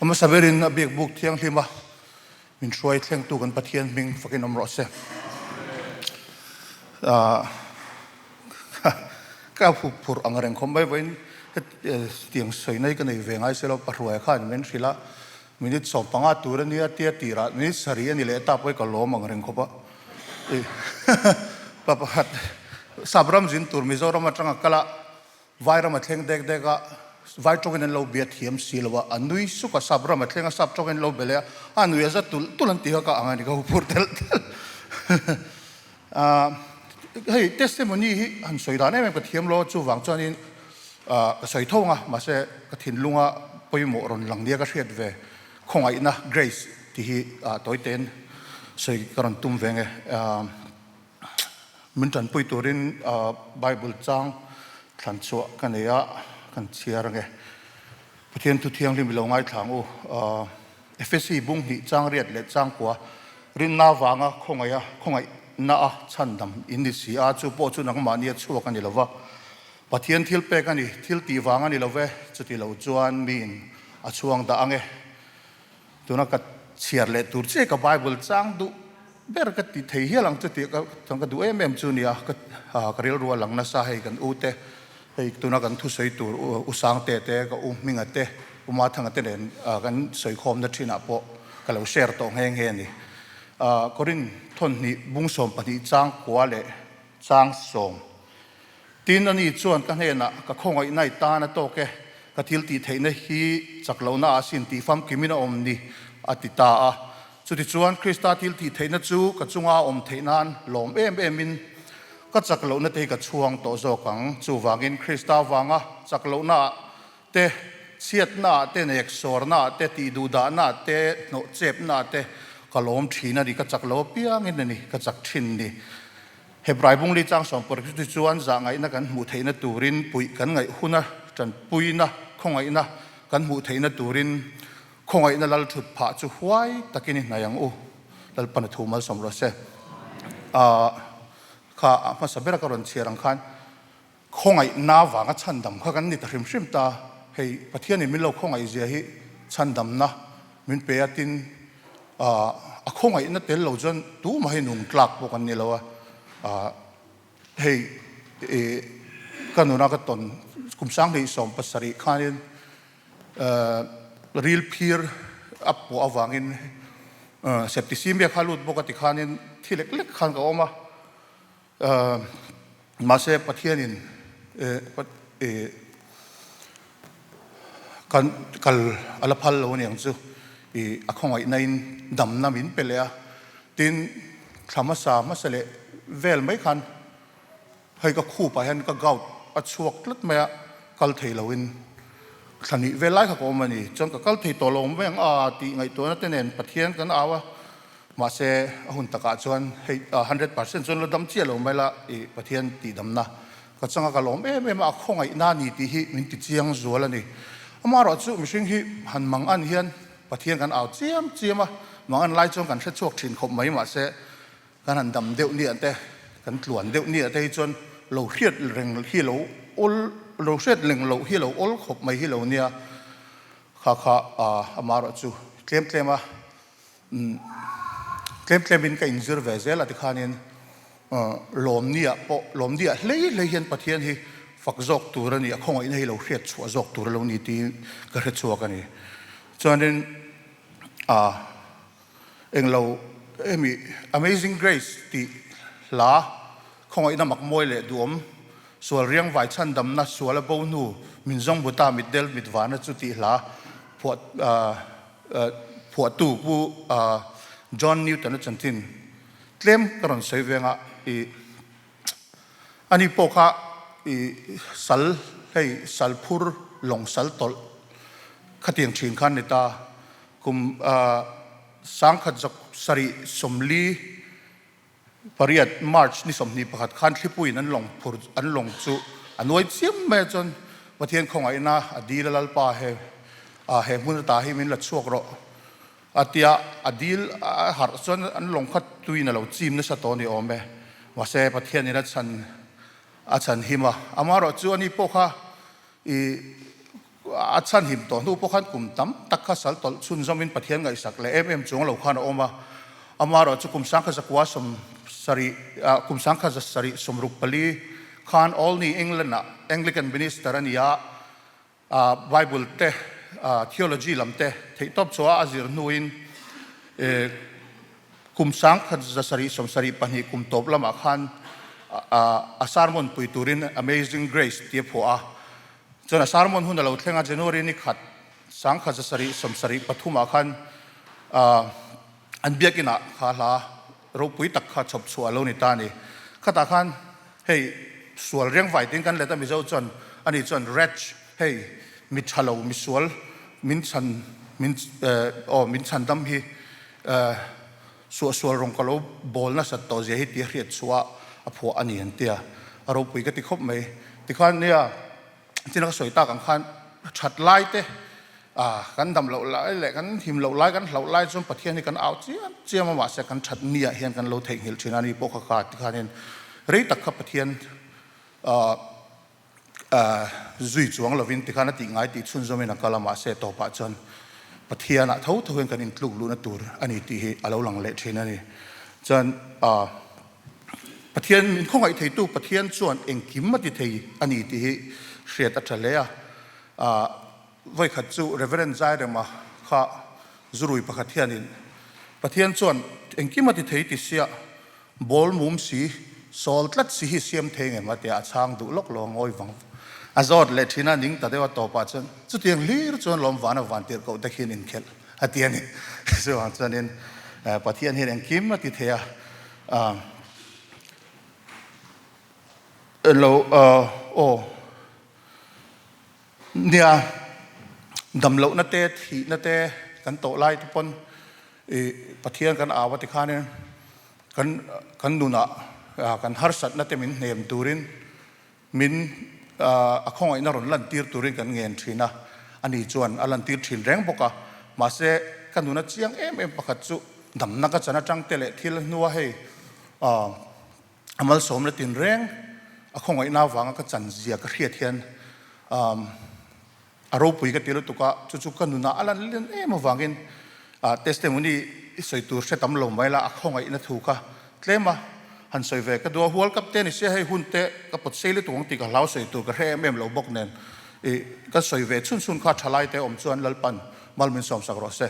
A hmasa berin a biak buk thianghlim a, min hruai thlengtu kan Pathian hming fakin awm rawh se. Ka hup phurh ang reng khawp mai vawiin hetiang sawi na hi ka nei ve ngai se lo, Pahruaia khan min hrilh a, minute 15 tur a nia tia tirah minute 7 a ni leh ta pawh hi ka lawm ang reng khawp a. Pa pakhat sap ram zin tur Mizoram atanga kal a, Vai ram a thleng dek dek a, vai tawngin an lo bia thiam si lo a, a nui suk a, sap ram a thleng a, sap tawngin an lo be leh a, a nui a za tulh tulh an ti kha ka ang a ni, ka huphurh telh telh. Hei testimony hi han sawi dan em em ka thiam lo a, chuvang chuanin ka sawi tho ang a, mahse ka thinlunga pawimawh rawn lang nia ka hriat ve khawngaihna, grace, tih hi tawitein sawi ka rawn tum ve nge. Min tanpui turin Bible chang thlan chhuah ka nei a, kan chhiar ange. Pathian thu thianghlim i lo ngaithla ang u. Efesi bung hnih chang riat leh chang kua rinna vanga khawngaih a, khawngaihna a chhandam in ni si a, chu pawh chu nangmahni a chhuak a ni lo va. Pathian thil pek a ni, thil tih vang a ni lo ve, chuti lo chuan miin a chhuang dah ange. Tuna ka chhiar leh tur che ka Bible chang duh ber ka ti thei hial ang chu tih ka chuan ka duh em em chu nia ka ka rilru a lang nasa hei kan u te hei tuna kan thusawi tur u Sangte te ka u Hminga te u Mathanga te nen kan sawikhawmna thinah pawh ka lo share tawh nghe nghe a ni. Korin thawnhnih bung 12 chang kua leh chang 10. Tin, ani chuan ka hnenah, Ka khawngaihna i tan a tawk e, ka thil tih theihna hi chak lohna ah sin tih famkimin a awm ni, a ti ta a. Chutichuan, Krista thil tih theihna chu ka chunga a awm theih nan lawm em emin ka chak lohna te hi ka chhuang tawh zawk ang. Chuvangin, Krista vanga chak lohna ah te, chhiatna ah te, neksawrna ah te, tih duhdahna ah te, hnawhchepna ah te ka lawm thin a ni, ka chak lo apiangin a ni, ka chak thin ni. Hebrai bungli chang 80 chu chuan zahngaihna kan hmuh theihna turin puih kan ngaih huna tanpuina khawngaihna kan hmuh theihna turin khawngaihna lal thut phah chu huai takin i hnaih ang u. Lalpan a thu malsawm rawh se. Ahh kha a hmasa bera ka rawn chhiar ang khan khawngaihna vanga chhandam kha kan ni ta hrim hrim ta. Hei Pathianin min lo khawngaih zia hi chhandamna min pe a tin a khawngaihna tel lo chuan tumah hi nung tlak pawh kan ni lo a, hei ka nuna ka tawn kum 2017 khanin ril phir a pawh avangin septicemia kha lut bawk a ti khanin thi lek lek khan ka awm a. Mahse Pathianin kan kal a la phal lo aniang chu i a khawngaihna in damna min pe leh a, tin thla hmasa hmasa leh vel mai khan hei ka khup ah hian ka gout a chhuak tlat mai a, kal thei lo in thla hnih vel lai kha ka awm a ni, chuan ka kal thei tawh lo mai ang a tih ngaihtuahna te nen Pathian kan au a. Mahse, a hun takah chuan hei 100% chuan la dam chiah lo mai la i Pathian tihdamna ka changa ka lawm em em a, a khawngaihna a ni tih hi min ti chiang zual a ni. Amaherawh chu mihring hi han mang an hian Pathian kan au chiam chiam a, mang an lai chuan kan hre chhuak thin khawp mai mahse kan han dam deuh ni ah te, kan tluan deuh ni ah te hi chuan lo hriat reng hi lo awl lo hriat reng loh hi lo awl khawp mai hi lo nia. Kha kha amaherawh chu tlem tlem a. Tlem tlemin ka inzir ve zel a tikhanin lawmniah pawh lawmniah hlei hlei hian Pathian hi fak zawk tur a ni, a khawngaihna hi lo hriat chhuah zawk tur a lo ni tiin ka hre chhuak a ni. Chuanin englo hemi Amazing Grace tih hla khawngaihna mak mawi leh duhawm sual riang vai chhandamna sual a bo hnu min zawng buta mitdel mitvana chu tih hla phuah Phuahtu Pu John Newton-a chanchin tlem ka rawn sawi veng a, i ani pawh kha i sal hei sal phur lawng sal tawlh khatiang thin khan ni ta, kum 1740 March ni 21 khan thlipuiin an lawng phur an lawng chu a nuai chiam mai a chuan Pathian khawngaihna a dil a Lalpa he ah he hmun ata hi min la chhuak rawh a tia a dil a harh chuan an lawng kha tuiin a lo chim nasa tawh a ni awm e mahse Pathianin a chhan a chhan him a amaherawhchu ani pawh kha i. A chhan him tawh hnu pawh khan kum tam tak kha sal tawlh chhunzawmin Pathian ngaihsak leh em em chuang lo khan a awm a. Amaherawh chu kum 1904, kum 1964 khan Olney, England-ah Anglican Minister a ni a, Bible te, Theology lam te theihtawp chhuah a zir hnuin kum 1972 kum tawp lamah khan a sermon pui turin Amazing Grace tih a phuah a. Chuan a sermon hun a lo thleng a, January ni khat 1973 ah khan an biakinah kha hla ropui tak kha chhawp chhuah a lo ni ta a ni. Khatah khan hei sual riang vai tiin kan let a, Mizo chuan ani chuan wretch hei mi tha lo, mi sual min chhan min aw min chhan dam hi suahsual rawng ka lo bawl nasat tawh zia hi tia hriat chhuah a phuah a ni an tia, a ropui ka ti khawp mai. Tikhan nia China ka sawi tak ang khan that lai te kan dam loh lai leh kan him loh lai kan hlauh lai chuan Pathian hi kan au chiam chiam a mahse kan that ni ah hian kan lo theihnghilh thin a ni pawh kha kha tikhanin rei tak kha Pathian zui chuang lovin tikhan a tih ngai tih chhunzawmin a kal a mahse tawpah chuan Pathian ah tho tho hian kan intluk luhna tur a ni tih hi a lo lang leh thin a ni. Chuan Pathian min khawngaih theitu Pathian chuan engkim a ti thei a ni tih hi hriat a tha hle a. Vawikhat chu Reverend Zairema kha zurui pakhat hianin Pathian chuan engkim a ti thei ti sia ball mum si sawl tlat si hi siam thei ngem a tia a chhang duh lawk lo a ngawi vang a zawt leh thin a ning ta deuh a tawpah chuan chutiang hlir chuan lawm vana van tirh koh te khian inkhelh a ti a ni. Chuvang chuanin Pathian hian engkim a ti thei a. Lo aw nia damlohna te thihna te kan tawh lai te pawn i Pathian kan au a tikhanin kan kan nunah kan harsatna te min hnem turin Min a khawngaihna rawn lantir turin kan ngen thin a, ani chuan a lantir thin reng bawk a. Mahse, ka nuna chiang em em pakhat chu damna ka chan atang te leh thil hnua hei a malsawmna tinreng a khawngaihna avanga ka chan zia ka hriat hian A ropui ka ti lutuk a, chu chu ka nunah a lan lian em avangin testimony i sawi tur hre tam lo mai la, a khawngaihna thu kha tlem a han sawi ve ka duh a, World Cup te ni sia hei hun te ka pawt sei lutuk ang tih ka hlau sawi tur ka hre em em lo bawk nen i ka sawi ve chhun chhun kha thalai te awm chuan Lalpan mal min sawmsak rawh se.